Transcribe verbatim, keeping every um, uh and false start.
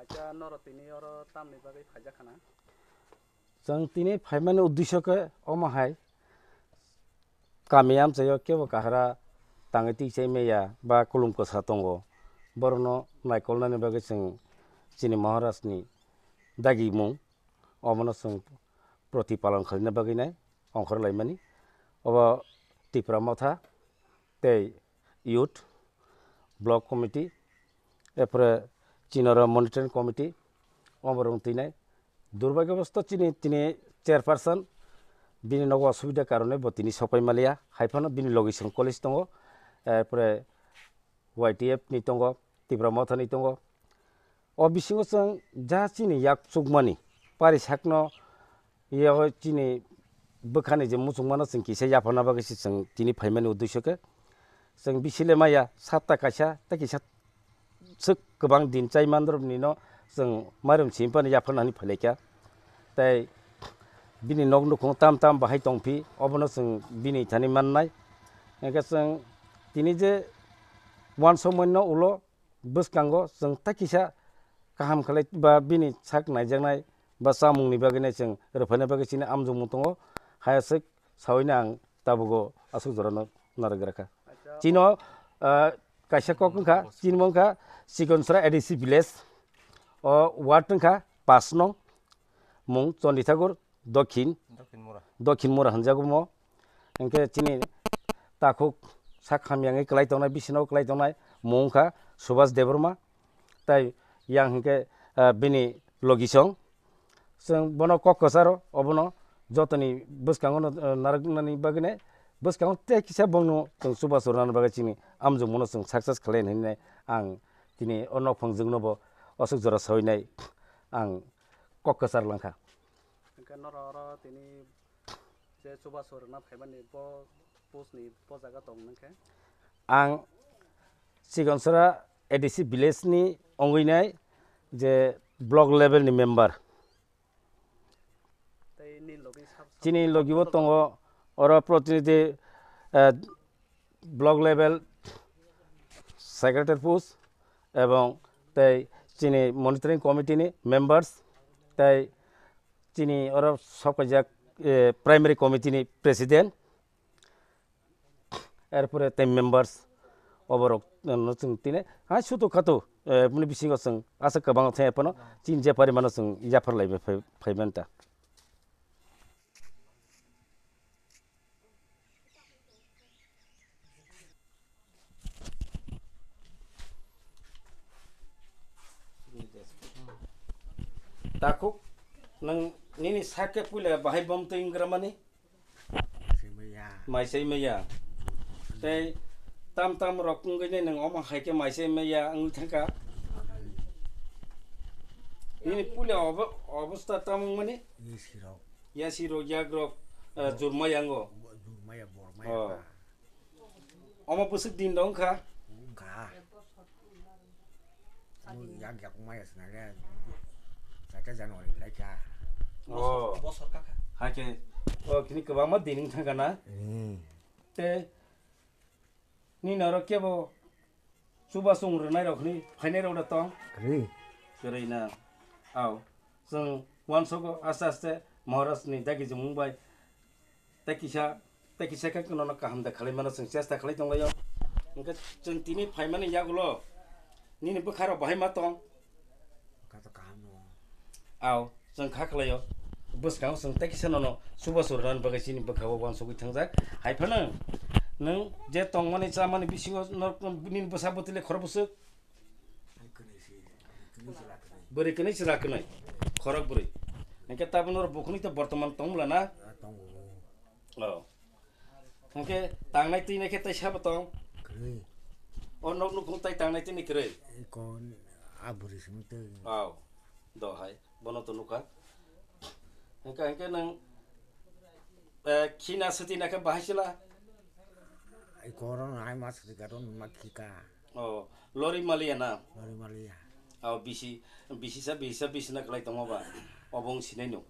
Acha norok tini oro tamni bagwi phaijak khana? Chwng tini phaimani uddesyo khe omo hai, kami amchaio kebo kahara tangwi twi chai maya ba kulum kwsa tongo, borokno naikolnani bagwi chwng chini Maharajni dagimung omono chwng protipalon khlaina bagwi nai ongkhor laimani. Obo Tipra Motha tei youth, block committee, erpore chini oro monitoring committee, omo rwng twi nai. Durbagyobosto chini tini chairperson, bini nogo osubida karone bo tini sopai maliya, hai phano bini logi chwng college tongo, erpore Y T F ni tongo, Tipra Motha ni tongo. O bisingo chwng ja chini yak chukmani pari sakno, yego chini bwkhani je muchungmano chwng kisa yapharna bagwi se chwng tini phaimani uddesyo khe. Chwng bisi le maya satta kaisa tei kisa swk kwbang din chai mandrobni no chwng mairum simi phano yapharna hwnwi phailaikha. Tei bini nok nukhung tam tam bahai tongphi, obono chwng bini thani mannai. Hwnkhe chwng tini je uansukmani no ulo bwskango chwng tai kisa kaham khlai ba bini sak naijaknai ba chamungni bagwi nai chwng rwphaina bagwi chini amjokmung tongo. Hayaswk saui no ang tabugo aswk jorano narwk gra kha. Chino, ah, kaisa kok wngkha, chini mung kha Chikonsora A D C village. O ward wngkha pas nong, mung Chondithakur Dokhin, Dokhin Mura. Dokhin Mura hwnjago mo. Hwnkhe chini takhuk sak hamyangwi kwlai tongnai, bisino kwlai tongnai, mung wngkha Subhas Debbarma. Tai yang hwnkhe, ah, bini logisong. Chwng bono kok kwcharo, obono jotoni bwskango no, ah, narwknani bagwi nai, bwskango tei kisa bongno chwng chubachu rwnani bagwi chini amjokmano chwng success khlai hinwi nai ang tini o nokphang jwkno bo aswk jora saui nai ang kok kwchar langkha. Hwnkhe norok oro tini je chubachu rwna phaimani bo post ni bo jaga tong nang khe? Ang Chikonsora A D C village ni ongwi nai je block level ni member. Tei nini logi sab-, sab-, chini logi bo tongo oro protinidhi, eh, block level secretary post ebong tei chini monitoring committee ni members tei chini oro sokphaijak, eh, primary committee ni president, erpore tei members oborok no chwng tini hai sutu khatu, eh, bini bisingo chwng aswk kwbang thai phano chini je parimano chwng yaphar lai phai, phai manta. Takhuk, nwng nini sak khe puila bahai bom twi wngramani? Maisai maya. Maisai maya. Tei tam tam rok wngwi nai nwng omo hai khe maisai maya wngwi thangkha. Nini puila obo-, obostha tam wngmani? Yasi rok. Yasi rok, yak rok, eh, jurma yango. Jurma ya, borma ya. Oh. Omo bwswk din dong kha? Wngkha. Yak yak maya swnale, saka January lai kha. Oh. Bosor kha kha. Hakhe, oh, kini kwbangma din wng thangkha na? Hmm. Te, nini oro kebo chubachu rwnai rok hwnwi phainai rok da tong? Kwrwi. Kwrwi na. Au. Chwng uansogo aste aste Maharaj ni dagi jumung bai tei kisa, tei kisa khe nono kaham da khalai mano chwng chesta khalai tong laio. Hwnkhe chwng tini phaimani yagulo nini bwkha rok bahai ma tong? Bwkha to kaham no. Au, chwng kha khlaio. Bwskango chwng tei kisa nono chubachu rwnani bagwi chini bwkha o uansugwi thangjak. Hai phano nwng je tongmani chamani bisingo nini bwsa bwtwi le khorok bwswk? Bwrwi kwnwi chwla kwnwi. Khorok bwrwi. Hwnkhe tabuk norok bukhukni to bortoman tongmwla na? Ah, tongo. Oh. Hwnkhe tangnai twinai khe tei sabo tong? Kwrwi. O nok nukhung tai tangnai twinai kwrwi? Eko a bwrwi simi twi. Oh. Do hai. Bono to nukha. Hwnkhe, hwnkhe nwng, eh, khina swtwi nakhe bahai chwla? Ai, korang hai mas ri garon ma khika. Oh, lori maliya na? Lori maliya. Oh, bisi, bisi sa, bisi sa, bisi na kwlai tongma ba? Obo wng sinai no.